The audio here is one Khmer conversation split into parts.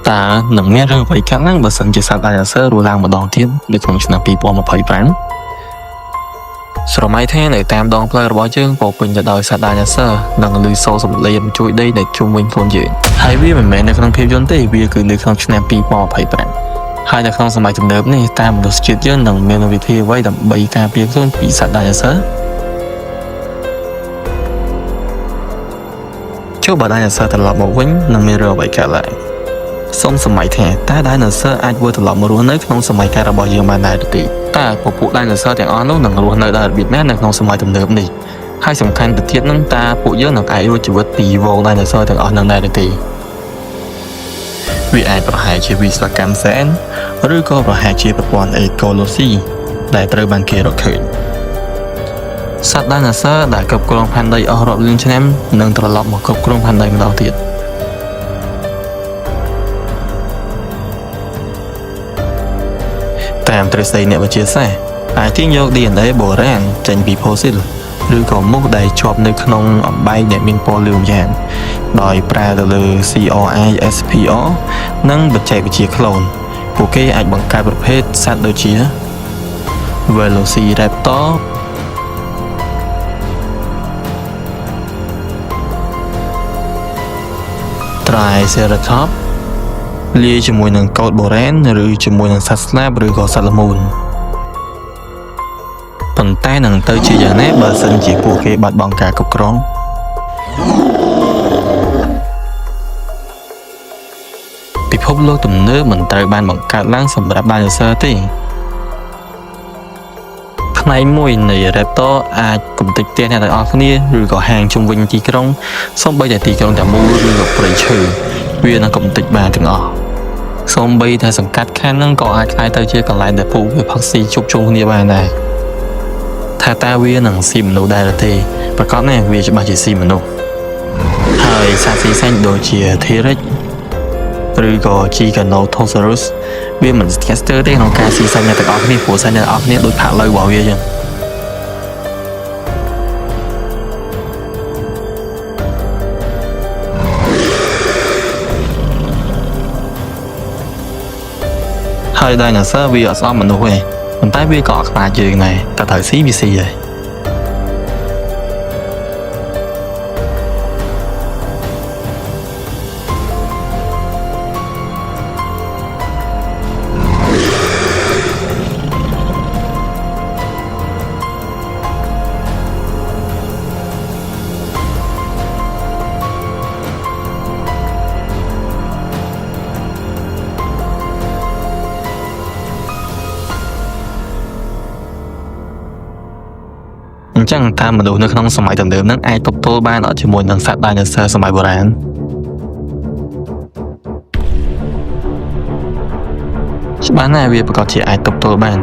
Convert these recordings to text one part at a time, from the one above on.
តើនឹងមានរឿងអ្វីកើតឡើងបើសិនជាសត្វ Dinosaur រស់ឡើងម្ដងទៀតនៅក្នុងឆ្នាំ2025ស្រមៃថានៅតាមដងផ្លូវរបស់យើងពោពេញទៅដោយសត្វ Dinosaur និងឮសូរសំឡេងរញ្ជួយដីដែលជុំវិញខ្លួនយើងហើយវាមិនមែននៅក្នុងភាពយន្តទេវាគឺនៅក្នុងឆ្នាំ2025ហើយនៅក្នុងសម័យទំនើបនេះតាមមនុស្សជាតិយើងនឹងមានវិធីអ្វីដើម្បីការពារខ្លួនពីសត្វ Dinosaur ចុះបើ Dinosaur ត្រឡប់មកវិញនឹងមានរឿងអ្វីកើតឡើងសូមសម័យថាតើ Dinosaur អាចវិលត្រឡប់មករស់នៅក្នុងសម័យកាលរបស់យើងបានដែរឬទេតើពពួក Dinosaur ទាំងអស់នោះនឹងរស់នៅដោយរបៀបណានៅក្នុងសម័យទំនើបនេះហើយសំខាន់ទៅទៀតនឹងតើពួកយើងនឹងអាចរួចជីវិតពីហ្វូង Dinosaur ទាំងអស់នឹងដែរឬទេវាអាចប្រហែលជាវិស្វកម្មសែនឬក៏ប្រហែលជាប្រព័ន្ធអេកូឡូស៊ីដែលត្រូវបានគេរកឃើញសត្វ Dinosaur ដែលគ្រប់គ្រងផែនដីអស់រាប់លានឆ្នាំនឹងត្រឡប់មកគ្រប់គ្រងផែនដីម្ដងទៀតតាមទ្រឹស្ដីអ្នកវិទ្យាសាស្ត្រអាចទាញយក DNA បុរាណចេញពីផូស៊ីលឬក៏មូសដែលជាប់នៅក្នុងអំបែងដែលមានពណ៌លឿងយ៉ាងដោយប្រើទៅលើ CRISPR និងបច្ចេកវិទ្យា clone ពួកគេអាចបង្កើតប្រភេទសត្វដូចជា Velociraptor Triceratops លាយជាមួយនឹងកោតបុរាណឬជាមួយនឹងសត្វស្លាបឬក៏សត្វល្មូនប៉ុន្តែនឹងទៅជាយ៉ាងណាបើសិនជាពួកគេបាត់បង់ការគ្រប់គ្រងពិភពលោកទំនើបមិនត្រូវបានបង្កើតឡើងសម្រាប់ Dinosaur ទេផ្នែកមួយនៃ Raptor អាចកម្ទេចផ្ទះអ្នកទាំងអស់គ្នាឬក៏ហាងជុំវិញទីក្រុងសូម្បីតែទីក្រុងទាំងមូលឬក៏ព្រៃឈើវានឹងកម្ទេចបានទាំងអស់សូម្បីតែសង្កាត់ខណ្ឌហ្នឹងក៏អាចក្លាយទៅជាកន្លែងដែលពួកវាផឹកស៊ីជប់ជុំគ្នាបានដែរថាតើវានឹងស៊ីមនុស្សដែរឬទេប្រកបណាស់វាច្បាស់ជាស៊ីមនុស្សហើយសត្វស៊ីសាច់ដូចជា T-Rex ឬក៏ Giganotosaurus វាមិនស្ទាក់ស្ទើរទេក្នុងការស៊ីសាច់អ្នកទាំងអស់គ្នាព្រោះសាច់អ្នកទាំងអស់គ្នាដូចផាក់ឡូវរបស់វាចឹងហើយ Dinosaur វាអត់ស្អប់មនុស្សទេប៉ុន្តែវាក៏អត់ខ្លាចយើងដែរតែត្រូវស៊ីវាស៊ីហើយអញ្ចឹងតើមនុស្សនៅក្នុងសម័យទំនើបហ្នឹងអាចទប់ទល់បានអត់ជាមួយនឹងសត្វ Dinosaur សម័យបុរាណច្បាស់ណាស់វាប្រាកដជាអាចទប់ទល់បាន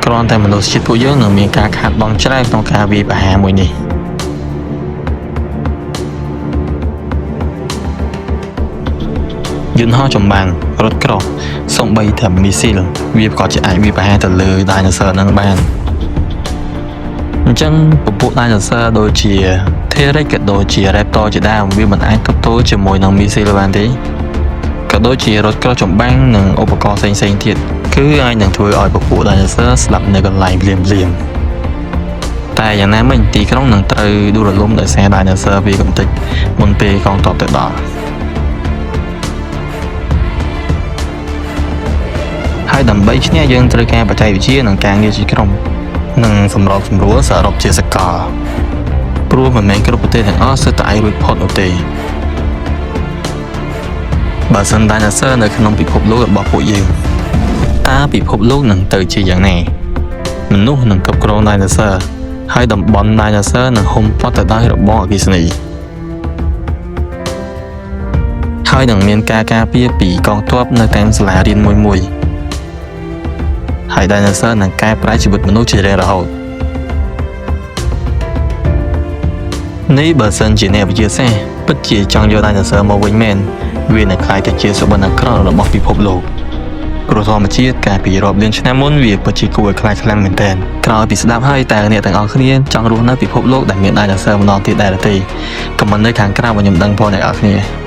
គ្រាន់តែមនុស្សជាតិពួកយើងនឹងមានការខាតបង់ច្រើនក្នុងការវាយប្រហារមួយនេះយន្តហោះចម្បាំងរថក្រោះសូម្បីតែមីស៊ីលវាប្រាកដជាអាចវាយប្រហារទៅលើ Dinosaur ហ្នឹងបានអញ្ចឹងពពួក Dinosaur ដូចជា T-Rex ក៏ដូចជា Raptor ជាដើមវាមិនអាចទប់ទល់ជាមួយនឹងមីស៊ីលបានទេក៏ដូចជារថក្រោះចម្បាំងនិងឧបករណ៍ផ្សេងៗទៀតគឺអាចនឹងធ្វើឲ្យពពួក Dinosaur ស្លាប់នៅកន្លែងភ្លាមៗតែយ៉ាងណាមិញទីក្រុងនឹងត្រូវដួលរលំដោយសារ Dinosaur វាកំទេចមុនពេលកងទ័ពទៅដល់ហើយដើម្បីឈ្នះយើងត្រូវការបច្ចេកវិទ្យានិងការងារជាក្រុមនិងសម្របសម្រួលសរុបជាសកលព្រោះមិនមែនគ្រប់ប្រទេសទាំងអស់សុទ្ធតែអាចរួចផុតនោះទេបើសិន Dinosaur នៅក្នុងពិភពលោករបស់ពួកយើងតើពិភពលោកនឹងទៅជាយ៉ាងណាមនុស្សនឹងគ្រប់គ្រង Dinosaur ហើយតំបន់ Dinosaur នឹងហ៊ុមព័ទ្ធទៅដោយរបងអគ្គិសនីហើយនឹងមានការការពារពីកងទ័ពនៅតាមសាលារៀនមួយៗហើយ Dinosaur នឹងកែប្រែជីវិតមនុស្សជារៀងរហូតនេះបើសិនជាអ្នកវិទ្យាសាស្ត្រពិតជាចង់យក Dinosaur មកវិញមែនវានឹងក្លាយទៅជាសុបិនអាក្រក់របស់ពិភពលោកព្រោះធម្មជាតិកាលពីរាប់លានឆ្នាំមុនវាពិតជាគួរឲ្យខ្លាចខ្លាំងមែនទែនក្រោយពីស្ដាប់ហើយតើអ្នកទាំងអស់គ្នាចង់រស់នៅពិភពលោកដែលមាន Dinosaur ម្ដងទៀតដែរឬទេខមមិននៅខាងក្រោមឲ្យខ្ញុំដឹងផងអ្នកទាំងអស់គ្នា